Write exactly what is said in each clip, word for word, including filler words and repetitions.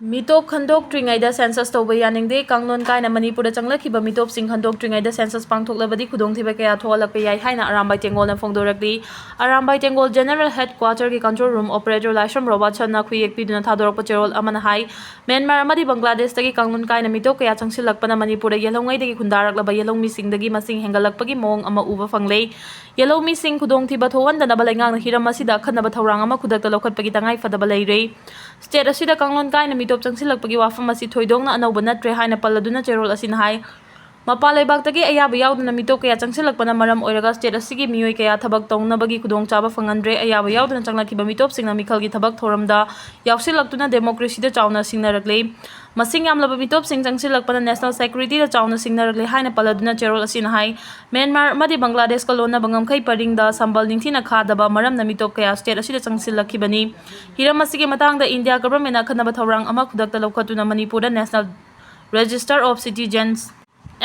ꯃꯤꯇꯣꯞ ꯈꯟꯗꯣꯛꯇ꯭ꯔꯤꯉꯩꯗ census ꯇꯧꯕ ꯌꯥꯅꯤꯡꯗꯦ꯫ ꯀꯥꯡꯂꯣꯟ ꯀꯥꯏꯅ ꯃꯅꯤꯄꯨꯔꯗ ꯆꯪꯂꯛꯈꯤꯕ ꯃꯤꯇꯣꯞꯁꯤꯡ ꯈꯟꯗꯣꯛꯇ꯭ꯔꯤꯉꯩꯗ ꯁꯦꯟꯁꯁ ꯄꯥꯡꯊꯣꯛꯂꯕꯗꯤ ꯈꯨꯗꯣꯡꯊꯤꯕ ꯀꯌꯥ ꯊꯣꯛꯍꯜꯂꯛꯄ ꯌꯥꯏ ꯍꯥꯏꯅ ꯑꯔꯥꯝꯕꯥꯏ ꯇꯦꯡꯒꯣꯜꯅ ꯐꯣꯡꯗꯣꯔꯛꯂꯤ꯫ ꯑꯔꯥꯝꯕꯥꯏ ꯇꯦꯡꯒꯣꯜ ꯖꯦꯅꯔꯦꯜ ꯍꯦꯗ ꯀ꯭ꯋꯥꯇꯔꯒꯤ ꯀꯟꯇ꯭ꯔꯣꯜ ꯔꯨꯝ ꯑꯣꯄꯔꯦꯇꯔ ꯂꯥꯏꯁ꯭ꯔꯝ ꯔꯣꯕꯥꯔꯠꯁꯟꯅ ꯈꯨꯌꯦꯛ ꯄꯤꯗꯨꯅ ꯊꯥꯗꯣꯔꯛꯄ ꯆꯦꯔꯣꯜ ꯑꯃꯅ ꯍꯥꯏ, ꯃ꯭ꯌꯥꯟꯃꯥꯔ ꯑꯃꯗꯤ ꯕꯪꯒ꯭ꯂꯥꯗꯦꯁꯇꯒꯤ ꯀꯥꯡꯂꯣꯟ ꯀꯥꯏꯅ ꯃꯤꯇꯣꯞ ꯀꯌꯥ ꯆꯪꯁꯤꯜꯂꯛꯄꯅ ꯃꯅꯤꯄꯨꯔꯗ ꯌꯦꯜꯍꯧꯉꯩꯗꯒꯤ ꯈꯨꯟꯗꯥꯔꯛꯂꯕ ꯌꯦꯜꯍꯧꯃꯤꯁꯤꯡꯗꯒꯤ ꯃꯁꯤꯡ ꯍꯦꯟꯒꯠꯂꯛꯄꯒꯤ ꯃꯑꯣꯡ ꯑꯃ ꯎꯕ ꯐꯪꯂꯦ꯫ ꯌꯦꯜꯍꯧꯃꯤꯁꯤꯡ ꯈꯨꯗꯣꯡꯊꯤꯕ ꯊꯣꯛꯍꯟꯗꯅꯕ ꯂꯩꯉꯥꯛꯅ ꯍꯤꯔꯝ ꯑꯁꯤꯗ ꯑꯈꯟꯅꯕ ꯊꯧꯔꯥꯡ ꯑꯃ ꯈꯨꯗꯛꯇ ꯂꯧꯈꯠꯄꯒꯤ ꯇꯉꯥꯏ ꯐꯗꯕ ꯂꯩꯔꯦ꯫ ꯁ꯭ꯇꯦꯠ ꯑꯁꯤꯗ ꯀꯥꯡꯂꯣꯟ ꯀꯥꯏꯅ ꯃꯤꯇꯣꯞ ꯆꯪꯁꯤꯜꯂꯛꯄꯒꯤ ꯋꯥꯐꯝ ꯑꯁꯤ ꯊꯣꯏꯗꯣꯛꯅ ꯑꯅꯧꯕ ꯅꯠꯇ꯭ꯔꯦ ꯍꯥꯏꯅ ꯄꯜꯂꯗꯨꯅ ꯆꯦꯔꯣꯜ ꯑꯁꯤꯅ ꯍꯥꯏ, ꯃꯄꯥꯟ ꯂꯩꯕꯥꯛꯇꯒꯤ ꯑꯌꯥꯕ ꯌꯥꯎꯗꯅ ꯃꯤꯇꯣꯞ ꯀꯌꯥ ꯆꯪꯁꯤꯜꯂꯛꯄꯅ ꯃꯔꯝ ꯑꯣꯏꯔꯒ ꯁ꯭ꯇꯦꯠ ꯑꯁꯤꯒꯤ ꯃꯤꯑꯣꯏ ꯀꯌꯥ ꯊꯕꯛ ꯇꯧꯅꯕꯒꯤ ꯈꯨꯗꯣꯡꯆꯥꯕ ꯐꯪꯍꯟꯗ꯭ꯔꯦ꯫ ꯑꯌꯥꯕ ꯌꯥꯎꯗꯅ ꯆꯪꯂꯛꯈꯤꯕ ꯃꯤꯇꯣꯞꯁꯤꯡꯅ ꯃꯤꯈꯜꯒꯤ ꯊꯕꯛ ꯊꯧꯔꯝꯗ ꯌꯥꯎꯁꯤꯜꯂꯛꯇꯨꯅ ꯗꯦꯃꯣꯀ꯭ꯔꯦꯁꯤꯗ ꯆꯥꯎꯅ ꯁꯤꯡꯅꯔꯛꯂꯦ꯫ ꯃꯁꯤꯡ ꯌꯥꯝꯂꯕ ꯃꯤꯇꯣꯞꯁꯤꯡ ꯆꯪꯁꯤꯜꯂꯛꯄꯅ ꯅꯦꯁꯅꯦꯜ ꯁꯦꯀ꯭ꯌꯨꯔꯤꯇꯤꯗ ꯆꯥꯎꯅ ꯁꯤꯡꯅꯔꯛꯂꯦ ꯍꯥꯏꯅ ꯄꯜꯂꯗꯨꯅ ꯆꯦꯔꯣꯜ ꯑꯁꯤꯅ ꯍꯥꯏ, ꯃ꯭ꯌꯥꯟꯃꯥꯔ ꯑꯃꯗꯤ ꯕꯪꯒ꯭ꯂꯥꯗꯦꯁꯀ ꯂꯣꯟꯅꯕ ꯉꯝꯈꯩ ꯄꯔꯤꯡꯗ ꯁꯝꯕꯜ ꯅꯤꯡꯊꯤꯅ ꯈꯥꯗꯕ ꯃꯔꯝꯅ ꯃꯤꯇꯣꯞ ꯀꯌꯥ ꯁ꯭ꯇꯦꯠ ꯑꯁꯤꯗ ꯆꯪꯁꯤꯜꯂꯛꯈꯤꯕꯅꯤ꯫ ꯍꯤꯔꯝ ꯑꯁꯤꯒꯤ ꯃꯇꯥꯡꯗ ꯏꯟꯗꯤꯌꯥ ꯒꯚꯔꯟꯃꯦꯟꯠꯅ ꯑꯈꯟꯅꯕ ꯊꯧꯔꯥꯡ ꯑꯃ ꯈꯨꯗꯛꯇ ꯂꯧꯈꯠꯇꯨꯅ ꯃꯅꯤꯄꯨꯔꯗ national register of citizens,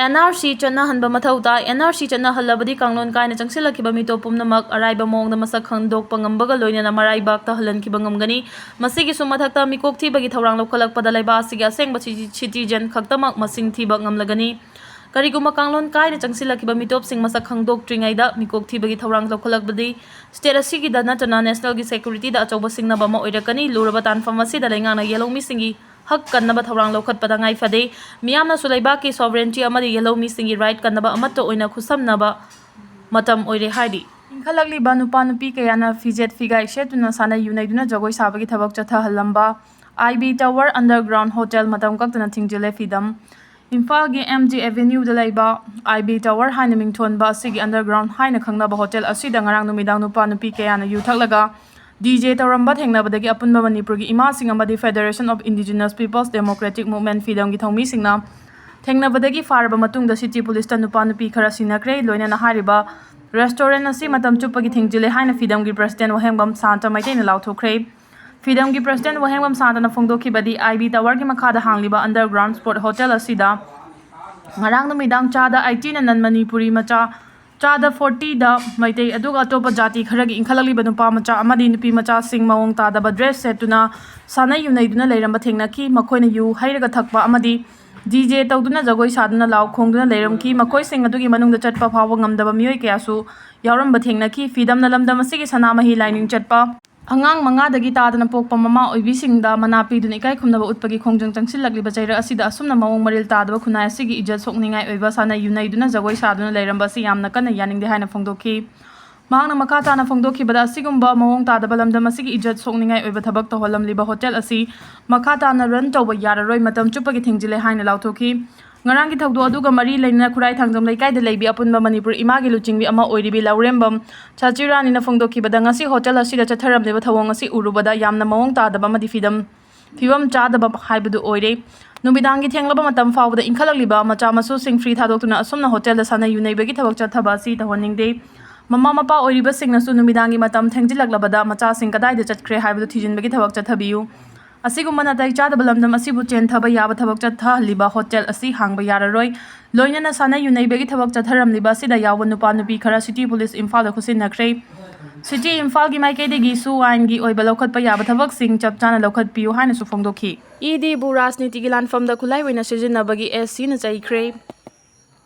N R C, ꯆꯠꯅꯍꯟꯕ ꯃꯊꯧ ꯇꯥꯏ꯫ ꯑꯦꯟ ꯑꯥꯔ ꯁꯤ ꯆꯠꯅꯍꯜꯂꯕꯗꯤ ꯀꯥꯡꯂꯣꯟ ꯀꯥꯏꯅ ꯆꯪꯁꯤꯜꯂꯛꯈꯤꯕ ꯃꯤꯇꯣꯞ ꯄꯨꯝꯅꯃꯛ ꯑꯔꯥꯏꯕ ꯃꯑꯣꯡꯗ ꯃꯁꯛ ꯈꯪꯗꯣꯛꯄ ꯉꯝꯕꯒ ꯂꯣꯏꯅꯅ ꯃꯔꯥꯏꯕꯥꯛ ꯇꯥꯍꯜꯍꯟꯈꯤꯕ ꯉꯝꯒꯅꯤ꯫ ꯃꯁꯤꯒꯤꯁꯨ ꯃꯊꯛꯇ, ꯃꯤꯀꯣꯛ ꯊꯤꯕꯒꯤ ꯊꯧꯔꯥꯡ ꯂꯧꯈꯠꯂꯛꯄꯗ ꯂꯩꯕꯥꯛ ꯑꯁꯤꯒꯤ ꯑꯁꯦꯡꯕ ꯁꯤ-, ꯁꯤꯇꯤꯖꯦꯟ ꯈꯛꯇꯃꯛ ꯃꯁꯤꯡ ꯊꯤꯕ ꯉꯝꯂꯒꯅꯤ꯫ ꯀꯔꯤꯒꯨꯝꯕ ꯀꯥꯡꯂꯣꯟ ꯀꯥꯏꯅ ꯆꯪꯁꯤꯜꯂꯛꯈꯤꯕ ꯃꯤꯇꯣꯞꯁꯤꯡ ꯃꯁꯛ ꯈꯪꯗꯣꯛꯇ꯭ꯔꯤꯉꯩꯗ ꯃꯤꯀꯣꯛ ꯊꯤꯕꯒꯤ ꯊꯧꯔꯥꯡ ꯂꯧꯈꯠꯂꯛꯄꯗꯤ ꯁ꯭ꯇꯦꯠ ꯑꯁꯤꯒꯤꯗ ꯅꯠꯇꯅ ꯅꯦꯁꯅꯦꯜꯒꯤ ꯁꯦꯀ꯭ꯌꯨꯔꯤꯇꯤꯗ ꯑꯆꯧꯕ ꯁꯤꯡꯅꯕ ꯑꯃ ꯑꯣꯏꯔꯛꯀꯅꯤ꯫ ꯂꯨꯔꯕ ꯇꯥꯟꯐꯝ ꯑꯁꯤꯗ ꯂꯩꯉꯥꯛꯅ ꯌꯦꯜꯍꯧꯃꯤꯁꯤꯡꯒꯤ ꯍꯛ ꯀꯟꯅꯕ ꯊꯧꯔꯥꯡ ꯂꯧꯈꯠꯄ ꯇꯉꯥꯏ ꯐꯗꯦ꯫ ꯃꯤꯌꯥꯝꯅꯁꯨ ꯂꯩꯕꯥꯛꯀꯤ ꯁꯣꯚꯔꯦꯟꯇꯤ ꯑꯃꯗꯤ ꯌꯦꯜꯍꯧꯃꯤꯁꯤꯡꯒꯤ ꯔꯥꯏꯠ ꯀꯟꯅꯕ ꯑꯃꯠꯇ ꯑꯣꯏꯅ ꯈꯨꯠꯁꯝꯅꯕ ꯃꯇꯝ ꯑꯣꯏꯔꯦ ꯍꯥꯏꯔꯤ꯫ ꯏꯟꯈꯠꯂꯛꯂꯤꯕ ꯅꯨꯄꯥ ꯅꯨꯄꯤ ꯀꯌꯥꯅ ꯐꯤꯖꯦꯠ ꯐꯤꯒꯥꯏ ꯁꯦꯠꯇꯨꯅ ꯁꯥꯟꯅ ꯌꯨꯅꯩꯗꯨꯅ ꯖꯒꯣꯏ ꯁꯥꯕꯒꯤ ꯊꯕꯛ ꯆꯠꯊꯍꯜꯂꯝꯕ ꯑꯥꯏ ꯕꯤ ꯇꯋꯔ ꯑꯟꯗꯔꯒ꯭ꯔꯥꯎꯟ ꯍꯣꯇꯦꯜ ꯃꯇꯝ ꯀꯛꯇꯅ ꯊꯤꯡꯖꯤꯜꯂꯦ꯫ ꯐꯤꯗꯝ: ꯏꯝꯐꯥꯜꯒꯤ ꯑꯦꯝ ꯖꯤ ꯑꯦꯚꯦꯅ꯭ꯌꯨꯗ ꯂꯩꯕ ꯑꯥꯏ ꯕꯤ ꯇꯋꯔ ꯍꯥꯏꯅ ꯃꯤꯡꯊꯣꯟꯕ ꯑꯁꯤꯒꯤ ꯑꯟꯗꯔꯒ꯭ꯔꯥꯎꯟ ꯍꯥꯏꯅ ꯈꯪꯅꯕ ꯍꯣꯇꯦꯜ ꯑꯁꯤꯗ ꯉꯔꯥꯡ ꯅꯨꯃꯤꯗꯥꯡ ꯅꯨꯄꯥ ꯅꯨꯄꯤ ꯀꯌꯥꯅ ꯌꯨ ꯊꯛꯂꯒ ꯗꯤ ꯖꯦ ꯇꯧꯔꯝꯕ ꯊꯦꯡꯅꯕꯗꯒꯤ ꯑꯄꯨꯟꯕ ꯃꯅꯤꯄꯨꯔꯒꯤ ꯏꯃꯥꯁꯤꯡ ꯑꯃꯗꯤ Federation of Indigenous Peoples Democratic Movement, ꯐꯤꯗꯝꯒꯤ ꯊꯧꯃꯤꯁꯤꯡꯅ ꯊꯦꯡꯅꯕꯗꯒꯤ ꯐꯥꯔꯕ ꯃꯇꯨꯡꯗ ꯁꯤꯇꯤ ꯄꯨꯂꯤꯁꯇ ꯅꯨꯄꯥ ꯅꯨꯄꯤ ꯈꯔ ꯁꯤꯟꯅꯈ꯭ꯔꯦ꯫ ꯂꯣꯏꯅꯅ ꯍꯥꯏꯔꯤꯕ ꯔꯦꯁꯇꯨꯔꯦꯟ ꯑꯁꯤ ꯃꯇꯝ ꯆꯨꯞꯄꯒꯤ ꯊꯤꯡꯖꯤꯜꯂꯦ ꯍꯥꯏꯅ ꯐꯤꯗꯝꯒꯤ ꯄ꯭ꯔꯁꯤꯗꯦꯟ ꯋꯥꯍꯦꯡꯕꯝ ꯁꯥꯟꯇ ꯃꯩꯇꯩꯅ ꯂꯥꯎꯊꯣꯛꯈ꯭ꯔꯦ꯫ ꯐꯤꯗꯝꯒꯤ ꯄ꯭ꯔꯁꯤꯗꯦꯟ ꯋꯥꯍꯦꯡꯕꯝ ꯁꯥꯟꯇꯅ ꯐꯣꯡꯗꯣꯛꯈꯤꯕꯗꯤ, ꯑꯥꯏ ꯕꯤ ꯇꯋꯔꯒꯤ ꯃꯈꯥꯗ ꯍꯥꯡꯂꯤꯕ ꯑꯟꯗꯔꯒ꯭ꯔꯥꯎꯟ ꯁ꯭ꯄꯣꯔꯠ ꯍꯣꯇꯦꯜ ꯑꯁꯤꯗ ꯉꯔꯥꯡ ꯅꯨꯃꯤꯗꯥꯡ ꯆꯥꯗ ꯑꯩꯇꯤꯅ ꯅꯟ ꯃꯅꯤꯄꯨꯔꯤ ꯃꯆꯥ ꯆꯥꯗ ꯐꯣꯔꯇꯤꯗ ꯃꯩꯇꯩ ꯑꯗꯨꯒ ꯑꯇꯣꯞꯄ ꯖꯥꯇꯤ ꯈꯔꯒꯤ ꯏꯟꯈꯠꯂꯛꯂꯤꯕ ꯅꯨꯄꯥ ꯃꯆꯥ ꯑꯃꯗꯤ ꯅꯨꯄꯤ ꯃꯆꯥꯁꯤꯡ ꯃꯑꯣꯡ ꯇꯥꯗꯕ ꯗ꯭ꯔꯦꯁ ꯁꯦꯠꯇꯨꯅ ꯁꯥꯟꯅ ꯌꯨꯅꯩꯗꯨꯅ ꯂꯩꯔꯝꯕ ꯊꯦꯡꯅꯈꯤ꯫ ꯃꯈꯣꯏꯅ ꯌꯨ ꯍꯩꯔꯒ ꯊꯛꯄ ꯑꯃꯗꯤ ꯗꯤ ꯖꯦ ꯇꯧꯗꯨꯅ ꯖꯒꯣꯏ ꯁꯥꯗꯨꯅ ꯂꯥꯎ ꯈꯣꯡꯗꯨꯅ ꯂꯩꯔꯝꯈꯤ꯫ ꯃꯈꯣꯏꯁꯤꯡ ꯑꯗꯨꯒꯤ ꯃꯅꯨꯡꯗ ꯆꯠꯄ ꯐꯥꯎꯕ ꯉꯝꯗꯕ ꯃꯤꯑꯣꯏ ꯀꯌꯥꯁꯨ ꯌꯥꯎꯔꯝꯕ ꯊꯦꯡꯅꯈꯤ꯫ ꯐꯤꯗꯝꯅ ꯂꯝꯗꯝ ꯑꯁꯤꯒꯤ ꯁꯅꯥꯃꯍꯤ ꯂꯥꯏꯅꯤꯡ ꯆꯠꯄ ꯑꯉꯥꯡ ꯃꯉꯥꯗꯒꯤ ꯇꯥꯗꯅ ꯄꯣꯛꯄ ꯃꯃꯥ ꯑꯣꯏꯕꯤꯁꯤꯡꯗ ꯃꯅꯥ ꯄꯤꯗꯨꯅ ꯏꯀꯥꯏ ꯈꯨꯝꯅꯕ ꯎꯠꯄꯒꯤ ꯈꯣꯡꯖꯪ ꯆꯪꯁꯤꯜꯂꯛꯂꯤꯕ ꯆꯩꯔꯛ ꯑꯁꯤꯗ ꯑꯁꯨꯝꯅ ꯃꯑꯣꯡ ꯃꯔꯤꯜ ꯇꯥꯗꯕ ꯈꯨꯟꯅꯥꯏ ꯑꯁꯤꯒꯤ ꯏꯖꯠ ꯁꯣꯛꯅꯤꯡꯉꯥꯏ ꯑꯣꯏꯕ ꯁꯥꯟꯅ ꯌꯨꯅꯩꯗꯨꯅ ꯖꯒꯣꯏ ꯁꯥꯗꯨꯅ ꯂꯩꯔꯝꯕ ꯑꯁꯤ ꯌꯥꯝꯅ ꯀꯟꯅ ꯌꯥꯅꯤꯡꯗꯦ ꯍꯥꯏꯅ ꯐꯣꯡꯗꯣꯛꯈꯤ꯫ ꯃꯍꯥꯛꯅ ꯃꯈꯥ ꯇꯥꯅ ꯐꯣꯡꯗꯣꯛꯈꯤꯕꯗ, ꯑꯁꯤꯒꯨꯝꯕ ꯃꯑꯣꯡ ꯇꯥꯗꯕ ꯂꯝꯗꯝ ꯑꯁꯤꯒꯤ ꯏꯖꯠ ꯁꯣꯛꯅꯤꯡꯉꯥꯏ ꯑꯣꯏꯕ ꯊꯕꯛ ꯇꯧꯍꯜꯂꯝꯂꯤꯕ ꯍꯣꯇꯦꯜ ꯑꯁꯤ ꯃꯈꯥ ꯇꯥꯅ ꯔꯟ ꯇꯧꯕ ꯌꯥꯔꯔꯣꯏ, ꯃꯇꯝ ꯆꯨꯞꯄꯒꯤ ꯊꯤꯡꯖꯤꯜꯂꯦ ꯍꯥꯏꯅ ꯂꯥꯎꯊꯣꯛꯈꯤ꯫ ꯉꯔꯥꯡꯒꯤ ꯊꯧꯗꯣꯛ ꯑꯗꯨꯒ ꯃꯔꯤ ꯂꯩꯅꯅ ꯈꯨꯔꯥꯏ ꯊꯥꯡꯖꯝ ꯂꯩꯀꯥꯏꯗ ꯂꯩꯕꯤ ꯑꯄꯨꯟꯕ ꯃꯅꯤꯄꯨꯔ ꯏꯃꯥꯒꯤ ꯂꯨꯆꯤꯡꯕꯤ ꯑꯃ ꯑꯣꯏꯔꯤꯕꯤ ꯂꯧꯔꯦꯝꯕꯝ ꯁꯥꯆꯤꯔꯥꯅꯤꯅ ꯐꯣꯡꯗꯣꯛꯈꯤꯕꯗ, ꯉꯁꯤ ꯍꯣꯇꯦꯜ ꯑꯁꯤꯗ ꯆꯠꯊꯔꯝꯂꯤꯕ ꯊꯧꯑꯣꯡ ꯑꯁꯤ ꯎꯔꯨꯕꯗ ꯌꯥꯝꯅ ꯃꯑꯣꯡ ꯇꯥꯗꯕ ꯑꯃꯗꯤ ꯐꯤꯗꯝ ꯐꯤꯕꯝ ꯆꯥꯗꯕ ꯍꯥꯏꯕꯗꯨ ꯑꯣꯏꯔꯦ꯫ ꯅꯨꯃꯤꯗꯥꯡꯒꯤ ꯊꯦꯡꯂꯕ ꯃꯇꯝ ꯐꯥꯎꯕꯗ ꯏꯟꯈꯠꯂꯛꯂꯤꯕ ꯃꯆꯥ ꯃꯁꯨꯁꯤꯡ ꯐ꯭ꯔꯤ ꯊꯥꯗꯣꯛꯇꯨꯅ ꯑꯁꯨꯝꯅ ꯍꯣꯇꯦꯜꯗ ꯁꯥꯟꯅ ꯌꯨꯅꯩꯕꯒꯤ ꯊꯕꯛ ꯆꯠꯊꯕ ꯑꯁꯤ ꯇꯧꯍꯟꯅꯤꯡꯗꯦ꯫ ꯃꯃꯥ ꯃꯄꯥ ꯑꯣꯏꯔꯤꯕꯁꯤꯡꯅꯁꯨ ꯅꯨꯃꯤꯗꯥꯡꯒꯤ ꯃꯇꯝ ꯊꯦꯡꯖꯤꯜꯂꯛꯂꯕꯗ ꯃꯆꯥꯁꯤꯡ ꯀꯗꯥꯏꯗ ꯆꯠꯈ꯭ꯔꯦ ꯍꯥꯏꯕꯗꯨ ꯊꯤꯖꯤꯟꯕꯒꯤ ꯊꯕꯛ ꯆꯠꯊꯕꯤꯌꯨ꯫ ꯑꯁꯤꯒꯨꯝꯕ ꯅꯥꯇꯩ ꯆꯥꯗꯕ ꯂꯝꯗꯝ ꯑꯁꯤꯕꯨ ꯆꯦꯟꯊꯕ ꯌꯥꯕ ꯊꯕꯛ ꯆꯠꯊꯍꯜꯂꯤꯕ ꯍꯣꯇꯦꯜ ꯑꯁꯤ ꯍꯥꯡꯕ ꯌꯥꯔꯔꯣꯏ꯫ ꯂꯣꯏꯅꯅ ꯁꯥꯟꯅ ꯌꯨꯅꯩꯕꯒꯤ ꯊꯕꯛ ꯆꯠꯊꯔꯝꯂꯤꯕ ꯑꯁꯤꯗ ꯌꯥꯎꯕ ꯅꯨꯄꯥ ꯅꯨꯄꯤ ꯈꯔ ꯁꯤꯇꯤ ꯄꯨꯂꯤꯁ ꯏꯝꯐꯥꯜꯗ ꯈꯨꯠꯁꯤꯟꯅꯈ꯭ꯔꯦ꯫ ꯁꯤꯇꯤ ꯏꯝꯐꯥꯜꯒꯤ ꯃꯥꯏꯀꯩꯗꯒꯤꯁꯨ ꯑꯥꯏꯟꯒꯤ ꯑꯣꯏꯕ ꯂꯧꯈꯠꯄ ꯌꯥꯕ ꯊꯕꯛꯁꯤꯡ ꯆꯞ ꯆꯥꯅ ꯂꯧꯈꯠꯄꯤꯌꯨ ꯍꯥꯏꯅꯁꯨ ꯐꯣꯡꯗꯣꯛꯈꯤ꯫ ꯏ ꯗꯤꯕꯨ ꯔꯥꯖꯅꯤꯇꯤꯒꯤ ꯂꯥꯟꯐꯝꯗ ꯈꯨꯠꯂꯥꯏ ꯑꯣꯏꯅ ꯁꯤꯖꯤꯟꯅꯕꯒꯤ ꯑꯦꯁ ꯁꯤꯅ ꯆꯩꯈ꯭ꯔꯦ꯫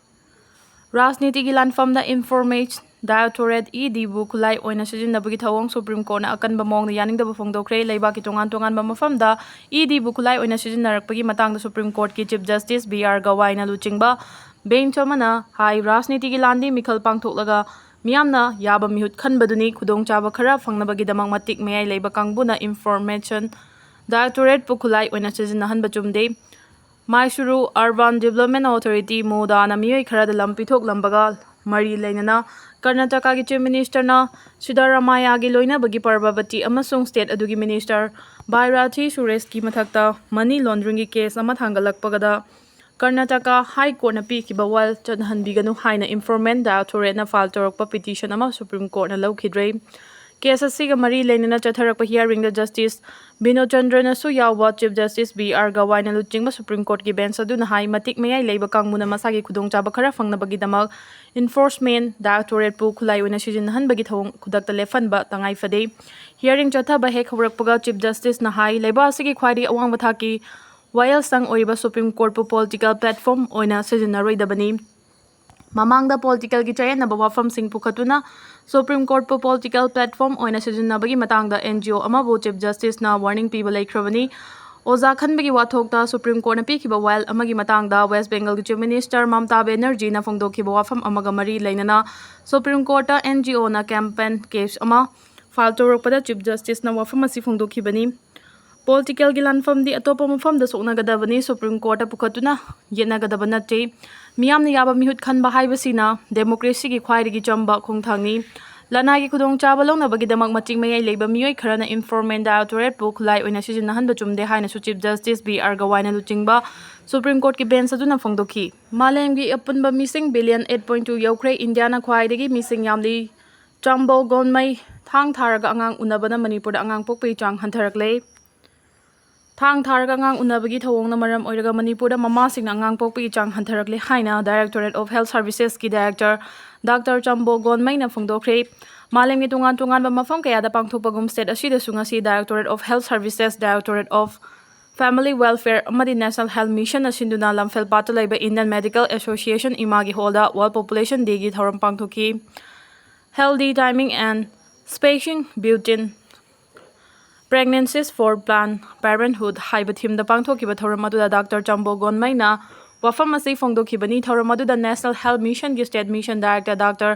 ꯔꯥꯖꯅꯤꯇꯤꯒꯤ ꯂꯥꯟꯐꯝꯗ ꯏꯟꯐꯣꯔꯃꯦꯁꯟ ꯗꯥꯏꯔꯦꯛꯇꯣꯔꯦꯠ, ꯏ ꯗꯤꯕꯨ ꯈꯨꯠꯂꯥꯏ ꯑꯣꯏꯅ ꯁꯤꯖꯤꯟꯅꯕꯒꯤ ꯊꯧꯑꯣꯡ ꯁꯨꯄ꯭ꯔꯤꯝ ꯀꯣꯔꯠꯅ ꯑꯀꯟꯕ ꯃꯑꯣꯡꯗ ꯌꯥꯅꯤꯡꯗꯕ ꯐꯣꯡꯗꯣꯛꯈ꯭ꯔꯦ꯫ ꯂꯩꯕꯥꯛꯀꯤ ꯇꯣꯉꯥꯟ ꯇꯣꯉꯥꯟꯕ ꯃꯐꯝꯗ ꯏ ꯗꯤꯕꯨ ꯈꯨꯠꯂꯥꯏ ꯑꯣꯏꯅ ꯁꯤꯖꯤꯟꯅꯔꯛꯄꯒꯤ ꯃꯇꯥꯡꯗ ꯁꯨꯄ꯭ꯔꯤꯝ ꯀꯣꯔꯠꯀꯤ ꯆꯤꯐ ꯖꯁꯇꯤꯁ ꯕꯤ ꯑꯥꯔ ꯒꯋꯥꯏꯅ ꯂꯨꯆꯤꯡꯕ ꯕꯦꯟꯆ ꯑꯃꯅ ꯍꯥꯏ, ꯔꯥꯖꯅꯤꯇꯤꯒꯤ ꯂꯥꯟꯗꯤ ꯃꯤꯈꯜ ꯄꯥꯡꯊꯣꯛꯂꯒ ꯃꯤꯌꯥꯝꯅ ꯌꯥꯕ ꯃꯤꯍꯨꯠ ꯈꯟꯕꯗꯨꯅꯤ꯫ ꯈꯨꯗꯣꯡꯆꯥꯕ ꯈꯔ ꯐꯪꯅꯕꯒꯤꯗꯃꯛ ꯃꯇꯤꯛ ꯃꯌꯥꯏ ꯂꯩꯕ ꯀꯥꯡꯕꯨꯅ ꯏꯟꯐꯣꯔꯃꯦꯁꯟ ꯗꯥꯏꯔꯦꯛꯇꯣꯔꯦꯠꯄꯨ ꯈꯨꯠꯂꯥꯏ ꯑꯣꯏꯅ ꯁꯤꯖꯤꯟꯅꯍꯟꯕ ꯆꯨꯝꯗꯦ꯫ ꯃꯥꯏꯁꯨꯔꯨ ꯑꯔꯕꯥꯟ ꯗꯤꯕꯂꯞꯃꯦꯟ ꯑꯣꯊꯣꯔꯤꯇꯤ, ꯃꯨꯗꯥꯅ ꯃꯤꯑꯣꯏ ꯈꯔꯗ ꯂꯝ ꯄꯤꯊꯣꯛꯂꯝꯕꯒ ꯃꯔꯤ ꯂꯩꯅꯅ ꯀꯔꯅꯥꯇꯀꯥꯒꯤ ꯆꯤꯐ ꯃꯤꯅꯤꯁꯇꯔꯅ ꯁꯤꯗꯥꯔꯥꯃꯥꯌꯥꯒꯤ ꯂꯣꯏꯅꯕꯒꯤ ꯄꯔꯕꯥꯕꯇꯤ ꯑꯃꯁꯨꯡ ꯁ꯭ꯇꯦꯠ ꯑꯗꯨꯒꯤ ꯃꯤꯅꯤꯁꯇꯔ ꯕꯥꯏꯔꯥꯊꯤ ꯁꯨꯔꯦꯁꯀꯤ ꯃꯊꯛꯇ ꯃꯅꯤ ꯂꯣꯟꯗ꯭ꯔꯤꯡꯒꯤ ꯀꯦꯁ ꯑꯃ ꯊꯥꯡꯒꯠꯂꯛꯄꯒꯗ ꯀꯔꯅꯥꯇꯀꯥ ꯍꯥꯏ ꯀꯣꯔꯠꯅ ꯄꯤꯈꯤꯕ ꯋꯥꯌꯦꯜ ꯆꯠꯅꯍꯟꯕꯤꯒꯅꯨ ꯍꯥꯏꯅ ꯏꯟꯐꯣꯔꯃꯦꯟ ꯗꯥꯏꯔꯦꯛꯇꯣꯔꯦꯠꯅ ꯐꯥꯏꯜ ꯇꯧꯔꯛꯄ ꯄꯤꯇꯤꯁꯟ ꯑꯃ ꯁꯨꯄ꯭ꯔꯤꯝ ꯀꯣꯔꯠꯅ ꯂꯧꯈꯤꯗ꯭ꯔꯦ꯫ ꯀꯦꯁ ꯑꯁꯤꯒ ꯃꯔꯤ ꯂꯩꯅꯅ ꯆꯠꯊꯔꯛꯄ hearing ꯗ Justice ꯕꯤꯅꯣꯗ ꯆꯟꯗ꯭ꯔꯅꯁꯨ ꯌꯥꯎꯕ Chief Justice ꯕꯤ ꯑꯥꯔ ꯒꯋꯥꯏꯅ ꯂꯨꯆꯤꯡꯕ Supreme Court ꯀꯤ bench ꯑꯗꯨꯅ ꯍꯥꯏ, ꯃꯇꯤꯛ ꯃꯌꯥꯏ ꯂꯩꯕ ꯀꯥꯡꯕꯨꯅ ꯃꯁꯥꯒꯤ ꯈꯨꯗꯣꯡꯆꯥꯕ ꯈꯔ ꯐꯪꯅꯕꯒꯤꯗꯃꯛ enforcement directorate ꯄꯨ ꯈꯨꯠꯂꯥꯏ ꯑꯣꯏꯅ ꯁꯤꯖꯤꯟꯅꯍꯟꯕꯒꯤ ꯊꯧꯑꯣꯡ ꯈꯨꯗꯛꯇ ꯂꯦꯞꯍꯟꯕ ꯇꯉꯥꯏ ꯐꯗꯦ꯫ Hearing ꯆꯠꯊꯕ ꯍꯦꯛ ꯍꯧꯔꯛꯄꯒ Chief Justice ꯅ ꯍꯥꯏ, ꯂꯩꯕꯥꯛ ꯑꯁꯤꯒꯤ ꯈ꯭ꯋꯥꯏꯗꯒꯤ ꯑꯋꯥꯡꯕ ꯊꯥꯛꯀꯤ ꯋꯥꯌꯦꯜꯁꯪ ꯑꯣꯏꯔꯤꯕ Supreme Court ꯄꯨ political platform ꯑꯣꯏꯅ ꯁꯤꯖꯤꯟꯅꯔꯣꯏꯗꯕꯅꯤ꯫ ꯃꯃꯥꯡꯗ political ꯒꯤ ꯆꯌꯦꯠꯅꯕ ꯋꯥꯐꯝꯁꯤꯡ ꯄꯨꯈꯠꯇꯨꯅ Supreme Court ꯄꯨ political platform ꯑꯣꯏꯅ ꯁꯤꯖꯤꯟꯅꯕꯒꯤ ꯃꯇꯥꯡꯗ N G O ꯑꯃꯕꯨ Chief Justice ꯅ warning ꯄꯤꯕ ꯂꯩꯈ꯭ꯔꯕꯅꯤ꯫ ꯑꯣꯖꯥ ꯈꯟꯕꯒꯤ ꯋꯥꯊꯣꯛꯇ Supreme Court ꯅ ꯄꯤꯈꯤꯕ ꯋꯥꯌꯦꯜ ꯑꯃꯒꯤ ꯃꯇꯥꯡꯗ West Bengal ꯒꯤ Chief Minister ꯃꯃꯇꯥ ꯕꯦꯅꯔꯖꯤꯅ ꯐꯣꯡꯗꯣꯛꯈꯤꯕ ꯋꯥꯐꯝ ꯑꯃꯒ ꯃꯔꯤ ꯂꯩꯅꯅ Supreme Court ꯇ N G O ꯅ campaign case ꯑꯃ file ꯇꯧꯔꯛꯄꯗ Chief Justice ꯅ ꯋꯥꯐꯝ ꯑꯁꯤ ꯐꯣꯡꯗꯣꯛꯈꯤꯕꯅꯤ꯫ Political ꯒꯤ ꯂꯥꯟꯐꯝꯗꯤ ꯑꯇꯣꯞꯄ ꯃꯐꯝꯗ ꯁꯣꯛꯅꯒꯗꯕꯅꯤ, Supreme Court ꯇ ꯄꯨꯈꯠꯇꯨꯅ ꯌꯦꯠꯅꯒꯗꯕ ꯅꯠꯇꯦ꯫ ꯃꯤꯌꯥꯝꯅ ꯌꯥꯕ ꯃꯤꯍꯨꯠ ꯈꯟꯕ ꯍꯥꯏꯕꯁꯤꯅ democracy ꯒꯤ ꯈ꯭ꯋꯥꯏꯗꯒꯤ ꯆꯝꯕ ꯈꯣꯡꯊꯥꯡꯅꯤ꯫ ꯂꯅꯥꯏꯒꯤ ꯈꯨꯗꯣꯡꯆꯥꯕ ꯂꯧꯅꯕꯒꯤꯗꯃꯛ ꯃꯇꯤꯛ ꯃꯌꯥꯏ ꯂꯩꯕ ꯃꯤꯑꯣꯏ ꯈꯔꯅ enforcement directorate ꯄꯨ ꯈꯨꯠꯂꯥꯏ ꯑꯣꯏꯅ ꯁꯤꯖꯤꯟꯅꯍꯟꯕ ꯆꯨꯝꯗꯦ ꯍꯥꯏꯅꯁꯨ Chief Justice ꯕꯤ ꯑꯥꯔ ꯒꯋꯥꯏꯅ ꯂꯨꯆꯤꯡꯕ Supreme Court ꯀꯤ bench ꯑꯗꯨꯅ ꯐꯣꯡꯗꯣꯛꯈꯤ꯫ ꯃꯥꯂꯦꯝꯒꯤ ꯑꯄꯨꯟꯕ ꯃꯤꯁꯤꯡ billion eight point two ꯌꯧꯈ꯭ꯔꯦ꯫ ꯏꯟꯗꯤꯌꯥꯅ ꯈ꯭ꯋꯥꯏꯗꯒꯤ ꯃꯤꯁꯤꯡ ꯌꯥꯝꯂꯤ꯫ ꯆꯥꯝꯕꯧ ꯒꯣꯟꯃꯩ꯫ ꯊꯥꯡ ꯊꯥꯔꯒ ꯑꯉꯥꯡ ꯎꯅꯕꯅ ꯃꯅꯤꯄꯨꯔꯗ ꯑꯉꯥꯡ ꯄꯣꯛꯄꯒꯤ ꯆꯥꯡ ꯍꯟꯊꯔꯛꯂꯦ꯫ ꯊꯥꯡ ꯊꯥꯔꯒ ꯑꯉꯥꯡ ꯎꯅꯕꯒꯤ ꯊꯧꯑꯣꯡꯅ ꯃꯔꯝ ꯑꯣꯏꯔꯒ ꯃꯅꯤꯄꯨꯔꯗ ꯃꯃꯥꯁꯤꯡꯅ ꯑꯉꯥꯡ ꯄꯣꯛꯄꯒꯤ ꯆꯥꯡ ꯍꯟꯊꯔꯛꯂꯦ ꯍꯥꯏꯅ Directorate of Health Services ꯀꯤ director Doctor ꯆꯥꯝꯕꯣ ꯒꯣꯟꯃꯩꯅ ꯐꯣꯡꯗꯣꯛꯈ꯭ꯔꯦ꯫ ꯃꯥꯂꯦꯝꯒꯤ ꯇꯣꯉꯥꯟ ꯇꯣꯉꯥꯟꯕ ꯃꯐꯝ ꯀꯌꯥꯗ ꯄꯥꯡꯊꯣꯛꯄꯒꯨꯝ state ꯑꯁꯤꯗꯁꯨ ꯉꯁꯤ Directorate of Health Services, Directorate of Family Welfare ꯑꯃꯗꯤ National Health Mission ꯅ ꯁꯤꯟꯗꯨꯅ ꯂꯝꯐꯦꯜꯄꯥꯠꯇ ꯂꯩꯕ Indian Medical Association ꯏꯃꯥꯒꯤ hall ꯗ World Population Day ꯒꯤ ꯊꯧꯔꯝ ꯄꯥꯡꯊꯣꯛꯈꯤ꯫ Healthy timing and spacing between pregnancies for planned parenthood ꯍꯥꯏꯕ theme ꯗ ꯄꯥꯡꯊꯣꯛꯈꯤꯕ ꯊꯧꯔꯝ ꯑꯗꯨꯗ Doctor ꯆꯥꯝꯕꯣ ꯒꯣꯟꯃꯩꯅ ꯋꯥꯐꯝ ꯑꯁꯤ ꯐꯣꯡꯗꯣꯛꯈꯤꯕꯅꯤ꯫ ꯊꯧꯔꯝ ꯑꯗꯨꯗ National Health Mission ꯒꯤ state mission director Doctor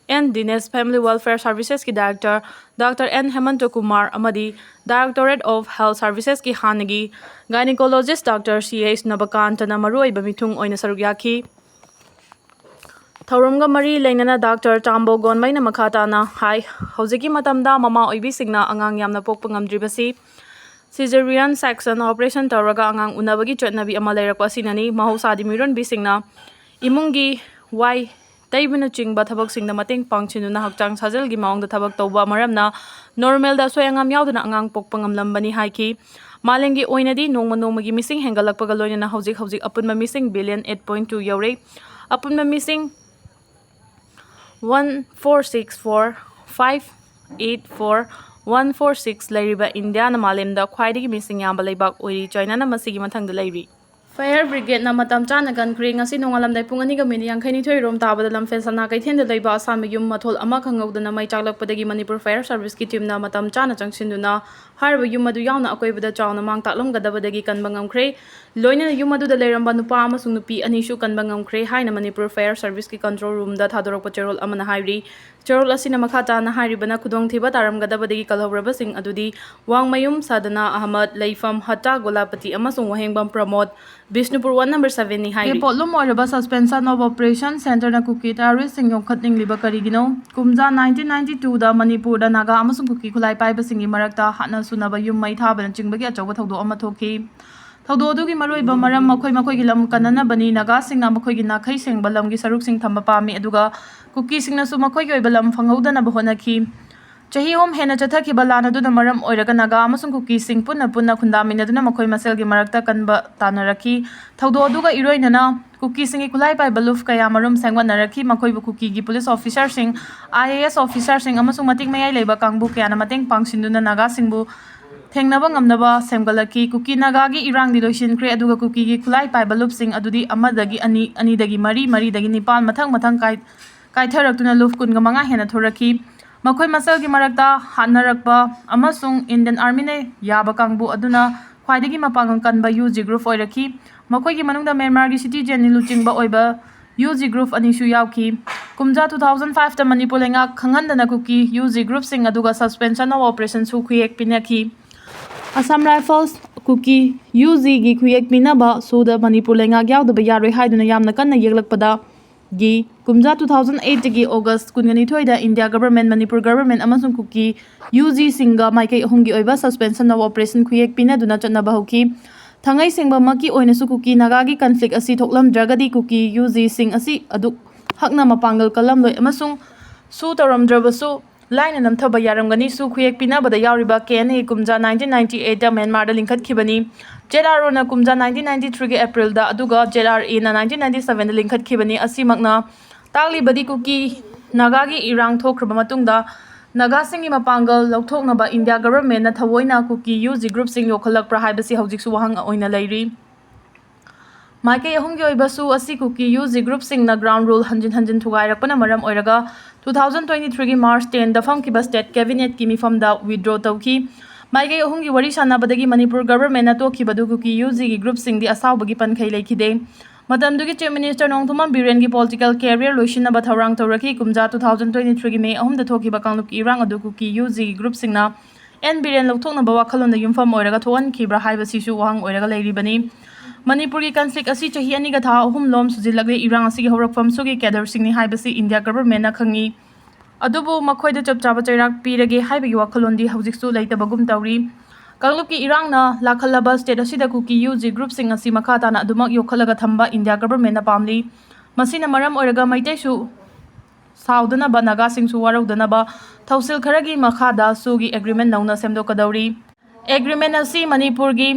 N Dinesh, Family Welfare Services ꯀꯤ director Doctor N ꯍꯦꯃꯟꯇ ꯀꯨꯃꯥꯔ ꯑꯃꯗꯤ Directorate of Health Services ꯀꯤ ꯍꯥꯟꯅꯒꯤ gynecologist Doctor C H ꯅꯕꯀꯥꯟꯇꯅ ꯃꯔꯨꯑꯣꯏꯕ ꯃꯤꯊꯨꯡ ꯑꯣꯏꯅ ꯁꯔꯨꯛ ꯌꯥꯈꯤ꯫ ꯊꯧꯔꯝꯒ ꯃꯔꯤ ꯂꯩꯅꯅ Doctor ꯆꯥꯝꯕꯣ ꯒꯣꯟꯃꯩꯅ ꯃꯈꯥ ꯇꯥꯅ ꯍꯥꯏ, ꯍꯧꯖꯤꯛꯀꯤ ꯃꯇꯝꯗ ꯃꯃꯥ ꯑꯣꯏꯕꯤꯁꯤꯡꯅ ꯑꯉꯥꯡ ꯌꯥꯝꯅ ꯄꯣꯛꯄ ꯉꯝꯗ꯭ꯔꯤꯕꯁꯤ cesarean section operation ꯇꯧꯔꯒ ꯑꯉꯥꯡ ꯎꯅꯕꯒꯤ ꯆꯠꯅꯕꯤ ꯑꯃ ꯂꯩꯔꯛꯄ ꯑꯁꯤꯅꯅꯤ꯫ ꯃꯍꯧꯁꯥꯗꯤ ꯃꯤꯔꯣꯟꯕꯤꯁꯤꯡꯅ ꯏꯃꯨꯡꯒꯤ ꯋꯥꯏ ꯇꯩꯕꯅꯆꯤꯡꯕ ꯊꯕꯛꯁꯤꯡꯗ ꯃꯇꯦꯡ ꯄꯥꯡꯁꯤꯟꯗꯨꯅ ꯍꯛꯆꯥꯡ ꯁꯥꯖꯦꯜꯒꯤ ꯃꯑꯣꯡꯗ ꯊꯕꯛ ꯇꯧꯕ ꯃꯔꯝꯅ ꯅꯣꯔꯃꯦꯜꯗ ꯑꯁꯣꯏ ꯑꯉꯥꯝ ꯌꯥꯎꯗꯅ ꯑꯉꯥꯡ ꯄꯣꯛꯄ ꯉꯝꯂꯝꯕꯅꯤ ꯍꯥꯏꯈꯤ꯫ ꯃꯥꯂꯦꯝꯒꯤ ꯑꯣꯏꯅꯗꯤ ꯅꯣꯡꯃ ꯅꯣꯡꯃꯒꯤ ꯃꯤꯁꯤꯡ ꯍꯦꯟꯒꯠꯂꯛꯄꯒ ꯂꯣꯏꯅꯅ ꯍꯧꯖꯤꯛ ꯍꯧꯖꯤꯛ ꯑꯄꯨꯟꯕ ꯃꯤꯁꯤꯡ ꯕꯤꯂꯤꯌꯟ ꯑꯩꯠ ꯄꯣꯏꯟ ꯇꯨ ꯌꯧꯔꯦ꯫ ꯑꯄꯨꯟꯕ ꯃꯤꯁꯤꯡ one four six four five eight four one four six ꯂꯩꯔꯤꯕ ꯏꯟꯗꯤꯌꯥꯅ ꯃꯥꯂꯦꯝꯗ ꯈ꯭ꯋꯥꯏꯗꯒꯤ ꯃꯤꯁꯤꯡ ꯌꯥꯝꯕ ꯂꯩꯕꯥꯛ ꯑꯣꯏꯔꯤ꯫ ꯆꯥꯏꯅꯥꯅ ꯃꯁꯤꯒꯤ ꯃꯊꯪꯗ ꯂꯩꯔꯤ꯫ ꯐꯥꯌꯔ ꯕ꯭ꯔꯤꯒꯦꯗꯅ ꯃꯇꯝ ꯆꯥꯅ ꯀꯟꯈ꯭ꯔꯦ꯫ ꯉꯁꯤ ꯅꯣꯡꯉꯥꯜꯂꯝꯗꯥꯏ ꯄꯨꯡ ꯑꯅꯤꯒ ꯃꯤꯅꯤꯠ ꯌꯥꯡꯈꯩꯅꯤꯊꯣꯏ ꯔꯣꯝ ꯇꯥꯕꯗ ꯂꯝꯐꯦꯜ ꯁꯅꯥ ꯀꯩꯊꯦꯜꯗ ꯂꯩꯕ ꯑꯁꯥꯝ ꯌꯨꯝ ꯃꯊꯣꯜ ꯑꯃ ꯈꯪꯍꯧꯗꯅ ꯃꯩ ꯆꯥꯛꯂꯛꯄꯗꯒꯤ ꯃꯅꯤꯄꯨꯔ ꯐꯥꯌꯔ ꯁꯥꯔꯚꯤꯁꯀꯤ ꯇꯤꯝꯅ ꯃꯇꯝ ꯆꯥꯅ ꯆꯪꯁꯤꯟꯗꯨꯅ ꯍꯥꯏꯔꯤꯕ ꯌꯨꯝ ꯑꯗꯨ ꯌꯥꯎꯅ ꯑꯀꯣꯏꯕꯗ ꯆꯥꯎꯅ ꯃꯥꯡ ꯇꯥꯛꯂꯝꯒꯗꯕꯗꯒꯤ ꯀꯟꯕ ꯉꯝꯈ꯭ꯔꯦ꯫ ꯂꯣꯏꯅꯅ ꯌꯨꯝ ꯑꯗꯨꯗ ꯂꯩꯔꯝꯕ ꯅꯨꯄꯥ ꯑꯃꯁꯨꯡ ꯅꯨꯄꯤ ꯑꯅꯤꯁꯨ ꯀꯟꯕ ꯉꯝꯈ꯭ꯔꯦ ꯍꯥꯏꯅ ꯃꯅꯤꯄꯨꯔ ꯐꯥꯌꯔ ꯁꯥꯔꯚꯤꯁꯀꯤ ꯀꯟꯇ꯭ꯔꯣꯜ ꯔꯨꯝꯗ ꯊꯥꯗꯣꯔꯛꯄ ꯆꯦꯔꯣꯜ ꯑꯃꯅ ꯍꯥꯏꯔꯤ꯫ ꯆꯦꯔꯣꯜ ꯑꯁꯤꯅ ꯃꯈꯥ ꯇꯥꯅ ꯍꯥꯏꯔꯤꯕꯅ ꯈꯨꯗꯣꯡꯊꯤꯕ ꯇꯥꯔꯝꯒꯗꯕꯗꯒꯤ ꯀꯜꯍꯧꯔꯕꯁꯤꯡ ꯑꯗꯨꯗꯤ ꯋꯥꯡꯃꯌꯨꯝ ꯁꯥꯗꯅꯥ ꯑꯍꯃꯗ, ꯂꯩꯐꯝ ꯍꯠꯇꯥ ꯒꯣꯂꯥꯄꯇꯤ ꯑꯃꯁꯨꯡ ꯋꯥꯍꯦꯡꯕꯝ ꯄ꯭ꯔꯃꯣꯗ, ꯕꯤꯁꯅꯨꯄꯨꯔ ꯋꯥꯔꯗ ꯅꯝꯕꯔ ꯁꯚꯦꯟꯅꯤ ꯍꯥꯏꯔꯤ꯫ ꯄꯣꯠꯂꯨꯝ ꯑꯣꯏꯔꯕ Suspension of Operation Centreꯅ ꯀꯨꯀꯤ ꯇꯦꯔꯣꯔꯤꯁ꯭ꯠꯁꯤꯡ ꯌꯣꯛꯈꯠꯅꯤꯡꯂꯤꯕ ꯀꯔꯤꯒꯤꯅꯣ? ꯀꯨꯝꯖꯥ nineteen ninety twoꯗ ꯃꯅꯤꯄꯨꯔꯗ ꯅꯥꯒꯥ ꯑꯃꯁꯨꯡ ꯀꯨꯀꯤ ꯈꯨꯠꯂꯥꯏ ꯄꯥꯏꯕꯁꯤꯡꯒꯤ ꯃꯔꯛꯇ ꯍꯥꯠꯅ ꯁꯨꯅꯕ ꯌꯨꯝ ꯃꯩ ꯊꯥꯕꯅꯆꯤꯡꯕꯒꯤ ꯑꯆꯧꯕ ꯊꯧꯗꯣꯛ ꯑꯃ ꯊꯣꯛꯈꯤ꯫ ꯊꯧꯗꯣꯛ ꯑꯗꯨꯒꯤ ꯃꯔꯨꯑꯣꯏꯕ ꯃꯔꯝ ꯃꯈꯣꯏ ꯃꯈꯣꯏꯒꯤ ꯂꯝ ꯀꯟꯅꯅꯕꯅꯤ꯫ ꯅꯥꯒꯥꯁꯤꯡꯅ ꯃꯈꯣꯏꯒꯤ ꯅꯥꯈꯩ ꯁꯦꯡꯕ ꯂꯝꯒꯤ ꯁꯔꯨꯛꯁꯤꯡ ꯊꯝꯕ ꯄꯥꯝꯃꯤ, ꯑꯗꯨꯒ ꯀꯨꯀꯤꯁꯤꯡꯅꯁꯨ ꯃꯈꯣꯏꯒꯤ ꯑꯣꯏꯕ ꯂꯝ ꯐꯪꯍꯧꯗꯅꯕ ꯍꯣꯠꯅꯈꯤ꯫ ꯆꯍꯤ ꯑꯍꯨꯝ ꯍꯦꯟꯅ ꯆꯠꯊꯈꯤꯕ ꯂꯥꯟ ꯑꯗꯨꯅ ꯃꯔꯝ ꯑꯣꯏꯔꯒ ꯅꯥꯒꯥ ꯑꯃꯁꯨꯡ ꯀꯨꯀꯤꯁꯤꯡ ꯄꯨꯟꯅ ꯄꯨꯟꯅ ꯈꯨꯟꯗꯥꯃꯤꯟꯅꯗꯨꯅ ꯃꯈꯣꯏ ꯃꯁꯦꯜꯒꯤ ꯃꯔꯛꯇ ꯀꯟꯕ ꯇꯥꯟꯅꯔꯛꯈꯤ꯫ ꯊꯧꯗꯣꯛ ꯑꯗꯨꯒ ꯏꯔꯣꯏꯅꯅ ꯀꯨꯀꯤꯁꯤꯡꯒꯤ ꯈꯨꯠꯂꯥꯏ ꯄꯥꯏꯕ ꯂꯨꯞ ꯀꯌꯥ ꯃꯔꯨꯝ ꯁꯦꯝꯒꯠꯅꯔꯛꯈꯤ꯫ ꯃꯈꯣꯏꯕꯨ ꯀꯨꯀꯤꯒꯤ ꯄꯨꯂꯤꯁ ꯑꯣꯐꯤꯁꯥꯔꯁꯤꯡ, IAS ꯑꯣꯐꯤꯁꯥꯔꯁꯤꯡ ꯑꯃꯁꯨꯡ ꯃꯇꯤꯛ ꯃꯌꯥꯏ ꯂꯩꯕ ꯀꯥꯡꯕꯨ ꯀꯌꯥꯅ ꯃꯇꯦꯡ ꯄꯥꯡꯁꯤꯟꯗꯨꯅ ꯅꯥꯒꯥꯁꯤꯡꯕꯨ ꯊꯦꯡꯅꯕ ꯉꯝꯅꯕ ꯁꯦꯝꯒꯠꯂꯛꯈꯤ꯫ ꯀꯨꯀꯤ ꯅꯥꯒꯥꯒꯤ ꯏꯔꯥꯡꯗꯤ ꯂꯣꯏꯁꯤꯟꯈ꯭ꯔꯦ, ꯑꯗꯨꯒ ꯀꯨꯀꯤꯒꯤ ꯈꯨꯠꯂꯥꯏ ꯄꯥꯏꯕ ꯂꯨꯞꯁꯤꯡ ꯑꯗꯨꯗꯤ ꯑꯃꯗꯒꯤ ꯑꯅꯤ, ꯑꯅꯤꯗꯒꯤ ꯃꯔꯤ, ꯃꯔꯤꯗꯒꯤ ꯅꯤꯄꯥꯟ, ꯃꯊꯪ ꯃꯊꯪ ꯀꯥꯏ-, ꯀꯥꯏꯊꯔꯛꯇꯨꯅ ꯂꯨꯞ ꯀꯨꯟꯒ ꯃꯉꯥ ꯍꯦꯟꯅ ꯊꯣꯔꯛꯈꯤ꯫ ꯃꯈꯣꯏ ꯃꯁꯦꯜꯒꯤ ꯃꯔꯛꯇ ꯍꯥꯠꯅꯔꯛꯄ ꯑꯃꯁꯨꯡ ꯏꯟꯗꯤꯌꯟ ꯑꯥꯔꯃꯤꯅ ꯌꯥꯕ ꯀꯥꯡꯕꯨ ꯑꯗꯨꯅ ꯈ꯭ꯋꯥꯏꯗꯒꯤ ꯃꯄꯥꯡꯒꯜ ꯀꯟꯕ UG ꯒ꯭ꯔꯨꯞ ꯑꯣꯏꯔꯛꯈꯤ꯫ ꯃꯈꯣꯏꯒꯤ ꯃꯅꯨꯡꯗ ꯃ꯭ꯌꯥꯟꯃꯥꯔꯒꯤ ꯁꯤꯇꯤꯖꯦꯟꯅꯤ ꯂꯨꯆꯤꯡꯕ ꯑꯣꯏꯕ UG ꯒ꯭ꯔꯨꯞ ꯑꯅꯤꯁꯨ ꯌꯥꯎꯈꯤ꯫ ꯀꯨꯝꯖꯥ two thousand fiveꯇ ꯃꯅꯤꯄꯨꯔ ꯂꯩꯉꯥꯛ ꯈꯪꯍꯟꯗꯅ ꯀꯨꯀꯤ UG ꯒ꯭ꯔꯨꯞꯁꯤꯡ ꯑꯗꯨꯒ Suspension of Operationꯁꯨ ꯈꯨꯌꯦꯛ ꯄꯤꯅꯈꯤ꯫ ꯑꯁꯥꯝ ꯔꯥꯏꯐꯜꯁ ꯀꯨꯀꯤ UGꯒꯤ ꯈꯨꯌꯦꯛ ꯄꯤꯅꯕ ꯁꯨꯗ ꯃꯅꯤꯄꯨꯔ ꯂꯩꯉꯥꯛ ꯌꯥꯎꯗꯕ ꯌꯥꯔꯣꯏ ꯍꯥꯏꯗꯨꯅ ꯌꯥꯝꯅ ꯀꯟꯅ ꯌꯦꯛꯂꯛꯄꯗ ꯒꯤ ꯀꯨꯝꯖꯥ two thousand eightꯇꯒꯤ August ꯀꯨꯟꯒ ꯅꯤꯊꯣꯏꯗ ꯏꯟꯗꯤꯌꯥ ꯒꯚꯔꯟꯃꯦꯟꯠ, ꯃꯅꯤꯄꯨꯔ ꯒꯚꯔꯟꯃꯦꯟꯠ ꯑꯃꯁꯨꯡ ꯀꯨꯀꯤ UGꯁꯤꯡꯒ ꯃꯥꯏꯀꯩ ꯑꯍꯨꯝꯒꯤ ꯑꯣꯏꯕ Suspension of Operation ꯈꯨꯌꯦꯛ ꯄꯤꯅꯗꯨꯅ ꯆꯠꯅꯕ ꯍꯧꯈꯤ꯫ ꯊꯥꯡꯉꯩ ꯁꯦꯡꯕꯃꯛꯀꯤ ꯑꯣꯏꯅꯁꯨ ꯀꯨꯀꯤ ꯅꯥꯒꯥꯒꯤ conflict ꯑꯁꯤ ꯊꯣꯛꯂꯝꯗ꯭ꯔꯒꯗꯤ ꯀꯨꯀꯤ UGꯁꯤꯡ ꯑꯁꯤ ꯑꯗꯨꯛ ꯍꯛꯅ ꯃꯄꯥꯡꯒꯜ ꯀꯜꯂꯝꯂꯣꯏ ꯑꯃꯁꯨꯡ ꯁꯨ ꯇꯧꯔꯝꯗ꯭ꯔꯕꯁꯨ ꯂꯥꯏꯅ ꯅꯝꯊꯕ ꯌꯥꯔꯝꯒꯅꯤ꯫ ꯁꯨ ꯈꯨꯌꯦꯛ ꯄꯤꯅꯕꯗ ꯌꯥꯎꯔꯤꯕ ꯀꯦ ꯑꯦꯟ ꯑꯦ ꯀꯨꯝꯖꯥ nineteen ninety eightꯇ ꯃ꯭ꯌꯥꯟꯃꯥꯔꯗ ꯂꯤꯡꯈꯠꯈꯤꯕꯅꯤ꯫ ꯖꯦ ꯑꯥꯔ ꯑꯣꯅ ꯀꯨꯝꯖꯥ nineteen ninety threeꯒꯤ Aprilꯗ, ꯑꯗꯨꯒ ꯖꯦ ꯑꯥꯔ ꯑꯦꯅ nineteen ninety sevenꯗ ꯂꯤꯡꯈꯠꯈꯤꯕꯅꯤ꯫ ꯑꯁꯤꯃꯛꯅ ꯇꯥꯛꯂꯤꯕꯗꯤ ꯀꯨꯀꯤ ꯅꯥꯒꯥꯒꯤ ꯏꯔꯥꯡ ꯊꯣꯛꯈ꯭ꯔꯕ ꯃꯇꯨꯡꯗ ꯅꯥꯒꯥꯁꯤꯡꯒꯤ ꯃꯄꯥꯡꯒꯜ ꯂꯧꯊꯣꯛꯅꯕ ꯏꯟꯗꯤꯌꯥ ꯒꯚꯔꯟꯃꯦꯟꯠꯅ ꯊꯑꯣꯏꯅ ꯀꯨꯀꯤ ꯌꯨ ꯖꯤ ꯒ꯭ꯔꯨꯞꯁꯤꯡ ꯌꯣꯛꯈꯠꯂꯛꯄ꯭ꯔꯥ ꯍꯥꯏꯕꯁꯤ ꯍꯧꯖꯤꯛꯁꯨ ꯋꯥꯍꯪ ꯑꯣꯏꯅ ꯂꯩꯔꯤ꯫ ꯃꯥꯏꯀꯩ ꯑꯍꯨꯝꯒꯤ ꯑꯣꯏꯕ ꯁꯨ ꯑꯁꯤ ꯀꯨꯀꯤ ꯌꯨ ꯖꯤ ꯒ꯭ꯔꯨꯞꯁꯤꯡꯅ ꯒ꯭ꯔꯥꯎꯟ ꯔꯨꯜ ꯍꯟꯖꯤꯟ ꯍꯟꯖꯤꯟ ꯊꯨꯒꯥꯏꯔꯛꯄꯅ ꯃꯔꯝ ꯑꯣꯏꯔꯒ two thousand twenty threeꯒꯤ March tenꯗ ꯐꯝꯈꯤꯕ ꯁ꯭ꯇꯦꯠ ꯀꯦꯕꯤꯅꯦꯠꯀꯤ ꯃꯤꯐꯝꯗ ꯋꯤꯗ꯭ꯔꯣ ꯇꯧꯈꯤ꯫ ꯃꯥꯏꯀꯩ ꯑꯍꯨꯝꯒꯤ ꯋꯥꯔꯤ ꯁꯥꯟꯅꯕꯗꯒꯤ ꯃꯅꯤꯄꯨꯔ ꯒꯚꯔꯟꯃꯦꯟꯠꯅ ꯇꯣꯛꯈꯤꯕꯗꯨ ꯀꯨꯀꯤ ꯌꯨ ꯖꯤꯒꯤ ꯒ꯭ꯔꯨꯞꯁꯤꯡꯗꯤ ꯑꯁꯥꯎꯕꯒꯤ ꯄꯟꯈꯩ ꯂꯩꯈꯤꯗꯦ꯫ ꯃꯇꯝꯗꯨꯒꯤ ꯆꯤꯐ ꯃꯤꯅꯤꯁꯇꯔ ꯅꯣꯡꯊꯣꯝꯕꯝ ꯕꯤꯔꯦꯟꯒꯤ ꯄꯣꯂꯤꯇꯤꯀꯦꯜ ꯀꯦꯔꯤꯌꯔ ꯂꯣꯏꯁꯤꯟꯅꯕ ꯊꯧꯔꯥꯡ ꯇꯧꯔꯛꯈꯤ꯫ ꯀꯨꯝꯖꯥ two thousand twenty threeꯒꯤ May ꯑꯍꯨꯝꯗ ꯊꯣꯛꯈꯤꯕ ꯀꯥꯡꯂꯨꯞꯀꯤ ꯏꯔꯥꯡ ꯑꯗꯨ ꯀꯨꯀꯤ ꯌꯨ ꯖꯤꯒꯤ ꯒ꯭ꯔꯨꯞꯁꯤꯡꯅ ꯑꯦꯟ ꯕꯤꯔꯦꯟ ꯂꯧꯊꯣꯛꯅꯕ ꯋꯥꯈꯜꯂꯣꯟꯗ ꯌꯨꯝꯐꯝ ꯑꯣꯏꯔꯒ ꯊꯣꯛꯍꯟꯈꯤꯕ꯭ꯔꯥ ꯍꯥꯏꯕꯁꯤꯁꯨ ꯋꯥꯍꯪ ꯑꯣꯏꯔꯒ ꯂꯩꯔꯤꯕꯅꯤ꯫ ꯃꯅꯤꯄꯨꯔꯒꯤ ꯀꯟꯐ꯭ꯂꯤꯛ ꯑꯁꯤ ꯆꯍꯤ ꯑꯅꯤꯒ ꯊꯥ ꯑꯍꯨꯝ ꯂꯣꯝ ꯁꯨꯖꯤꯜꯂꯛꯂꯦ꯫ ꯏꯔꯥꯡ ꯑꯁꯤꯒꯤ ꯍꯧꯔꯛꯐꯝ ꯁꯨꯒꯤ ꯀꯦꯗꯔꯁꯤꯡꯅꯤ ꯍꯥꯏꯕꯁꯤ ꯏꯟꯗꯤꯌꯥ ꯒꯚꯔꯟꯃꯦꯟꯠꯅ ꯈꯪꯏ꯫ ꯑꯗꯨꯕꯨ ꯃꯈꯣꯏꯗ ꯆꯞ ꯆꯥꯕ ꯆꯩꯔꯥꯛ ꯄꯤꯔꯒꯦ ꯍꯥꯏꯕꯒꯤ ꯋꯥꯈꯜꯂꯣꯟꯗꯤ ꯍꯧꯖꯤꯛꯁꯨ ꯂꯩꯇꯕꯒꯨꯝ ꯇꯧꯔꯤ꯫ ꯀꯥꯡꯂꯨꯞꯀꯤ ꯏꯔꯥꯡꯅ ꯂꯥꯛꯈꯜꯂꯕ ꯁ꯭ꯇꯦꯠ ꯑꯁꯤꯗ ꯀꯨꯀꯤ ꯌꯨ ꯖꯤ ꯒ꯭ꯔꯨꯞꯁꯤꯡ ꯑꯁꯤ ꯃꯈꯥ ꯇꯥꯅ ꯑꯗꯨꯃꯛ ꯌꯣꯛꯈꯠꯂꯒ ꯊꯝꯕ ꯏꯟꯗꯤꯌꯥ ꯒꯚꯔꯟꯃꯦꯟꯠꯅ ꯄꯥꯝꯂꯤ꯫ ꯃꯁꯤꯅ ꯃꯔꯝ ꯑꯣꯏꯔꯒ ꯃꯩꯇꯩꯁꯨ ꯁꯥꯎꯗꯅꯕ, ꯅꯥꯒꯥꯁꯤꯡꯁꯨ ꯋꯥꯔꯧꯗꯅꯕ ꯊꯧꯁꯤꯜ ꯈꯔꯒꯤ ꯃꯈꯥꯗ ꯁꯨꯒꯤ ꯑꯦꯒ꯭ꯔꯤꯃꯦꯟꯠ ꯅꯧꯅ ꯁꯦꯝꯗꯣꯛꯀꯗꯧꯔꯤ꯫ ꯑꯦꯒ꯭ꯔꯤꯃꯦꯟꯠ ꯑꯁꯤ ꯃꯅꯤꯄꯨꯔꯒꯤ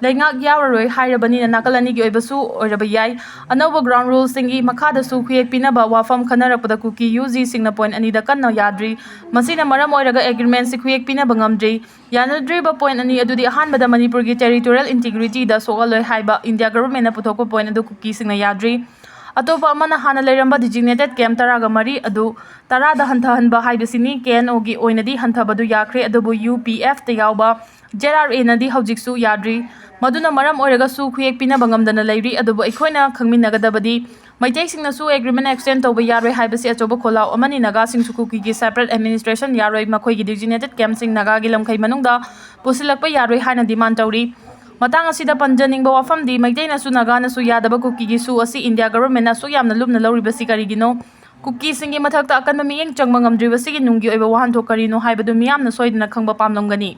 ꯂꯩꯉꯥꯛ ꯌꯥꯎꯔꯔꯣꯏ ꯍꯥꯏꯔꯕꯅꯤꯅ ꯅꯥꯀꯜ ꯑꯅꯤꯒꯤ ꯑꯣꯏꯕꯁꯨ ꯑꯣꯏꯔꯕ ꯌꯥꯏ꯫ ꯑꯅꯧꯕ ꯒ꯭ꯔꯥꯎꯟ ꯔꯨꯜꯁꯤꯡꯒꯤ ꯃꯈꯥꯗꯁꯨ ꯈꯨꯌꯦꯛ ꯄꯤꯅꯕ ꯋꯥꯐꯝ ꯈꯟꯅꯔꯛꯄꯗ ꯀꯨꯀꯤ ꯌꯨ ꯖꯤꯁꯤꯡꯅ ꯄꯣꯏꯟꯠ ꯑꯅꯤꯗ ꯀꯟꯅ ꯌꯥꯗ꯭ꯔꯤ꯫ ꯃꯁꯤꯅ ꯃꯔꯝ ꯑꯣꯏꯔꯒ ꯑꯦꯒ꯭ꯔꯤꯃꯦꯟꯠꯁꯤ ꯈꯨꯌꯦꯛ ꯄꯤꯅꯕ ꯉꯝꯗ꯭ꯔꯤ꯫ ꯌꯥꯅꯗ꯭ꯔꯤꯕ ꯄꯣꯏꯟꯠ ꯑꯅꯤ ꯑꯗꯨꯗꯤ ꯑꯍꯥꯟꯕꯗ ꯃꯅꯤꯄꯨꯔꯒꯤ ꯇꯦꯔꯤꯇꯣꯔꯤꯌꯦꯜ ꯏꯟꯇꯤꯒ꯭ꯔꯤꯇꯤꯗ ꯁꯣꯛꯍꯜꯂꯣꯏ ꯍꯥꯏꯕ ꯏꯟꯗꯤꯌꯥ ꯒꯚꯔꯟꯃꯦꯟꯠꯅ ꯄꯨꯊꯣꯛꯄ ꯄꯣꯏꯟꯠ ꯑꯗꯨ ꯀꯨꯀꯤꯁꯤꯡꯅ ꯌꯥꯗ꯭ꯔꯤ꯫ ꯑꯇꯣꯞꯄ ꯑꯃꯅ ꯍꯥꯟꯅ ꯂꯩꯔꯝꯕ ꯗꯤꯖꯤꯒꯅꯦꯇꯦꯗ ꯀꯦꯝꯞ ꯇꯔꯥꯒ ꯃꯔꯤ ꯑꯗꯨ ꯇꯔꯥꯗ ꯍꯟꯊꯍꯟꯕ ꯍꯥꯏꯕꯁꯤꯅꯤ꯫ ꯀꯦ ꯑꯦꯟ ꯑꯣꯒꯤ ꯑꯣꯏꯅꯗꯤ ꯍꯟꯊꯕꯗꯨ ꯌꯥꯈ꯭ꯔꯦ, ꯑꯗꯨꯕꯨ ꯌꯨ ꯄꯤ ꯑꯦꯐꯇ ꯌꯥꯎꯕ ꯖꯦ ꯑꯥꯔ ꯑꯦꯅꯗꯤ ꯍꯧꯖꯤꯛꯁꯨ ꯌꯥꯗ꯭ꯔꯤ꯫ ꯃꯗꯨꯅ ꯃꯔꯝ ꯑꯣꯏꯔꯒ ꯁꯨ ꯈꯨꯌꯦꯛ ꯄꯤꯅꯕ ꯉꯝꯗꯅ ꯂꯩꯔꯤ꯫ ꯑꯗꯨꯕꯨ ꯑꯩꯈꯣꯏꯅ ꯈꯪꯃꯤꯟꯅꯒꯗꯕꯗꯤ ꯃꯩꯇꯩꯁꯤꯡꯅꯁꯨ ꯑꯦꯒ꯭ꯔꯤꯃꯦꯟꯠ ꯑꯦꯛꯁꯇꯦꯟ ꯇꯧꯕ ꯌꯥꯔꯣꯏ ꯍꯥꯏꯕꯁꯤ ꯑꯆꯧꯕ ꯈꯣꯜꯂꯥꯎ ꯑꯃꯅꯤ꯫ ꯅꯥꯒꯥꯁꯤꯡꯁꯨ ꯀꯨꯀꯤꯒꯤ ꯁꯦꯄꯔꯦꯠ ꯑꯦꯗꯃꯤꯅꯤꯁꯇ꯭ꯔꯦꯁꯟ ꯌꯥꯔꯣꯏ, ꯃꯈꯣꯏꯒꯤ ꯗꯤꯖꯤꯒꯅꯦꯇꯦꯗ ꯀꯦꯝꯞꯁꯤꯡ ꯅꯥꯒꯥꯒꯤ ꯂꯝꯈꯩ ꯃꯅꯨꯡꯗ ꯄꯨꯁꯤꯜꯂꯛꯄ ꯌꯥꯔꯣꯏ ꯍꯥꯏꯅ ꯗꯤꯃꯥꯟ ꯇꯧꯔꯤ꯫ ꯃꯇꯥꯡ ꯑꯁꯤꯗ ꯄꯟꯖꯅꯤꯡꯕ ꯋꯥꯐꯝꯗꯤ ꯃꯩꯇꯩꯅꯁꯨ ꯅꯥꯒꯥꯅꯁꯨ ꯌꯥꯗꯕ ꯀꯨꯀꯤꯒꯤ ꯁꯨ ꯑꯁꯤ ꯏꯟꯗꯤꯌꯥ ꯒꯚꯔꯟꯃꯦꯟꯠꯅ ꯑꯁꯨꯛ ꯌꯥꯝꯅ ꯂꯨꯝꯅ ꯂꯧꯔꯤꯕꯁꯤ ꯀꯔꯤꯒꯤꯅꯣ? ꯀꯨꯀꯤꯁꯤꯡꯒꯤ ꯃꯊꯛꯇ ꯑꯀꯟꯕ ꯃꯤꯠꯌꯦꯡ ꯆꯪꯕ ꯉꯝꯗ꯭ꯔꯤꯕꯁꯤꯒꯤ ꯅꯨꯡꯒꯤ ꯑꯣꯏꯕ ꯋꯥꯍꯟꯊꯣꯛ ꯀꯔꯤꯅꯣ ꯍꯥꯏꯕꯗꯨ ꯃꯤꯌꯥꯝꯅ ꯁꯣꯏꯗꯅ ꯈꯪꯕ ꯄꯥꯝꯂꯝꯒꯅꯤ꯫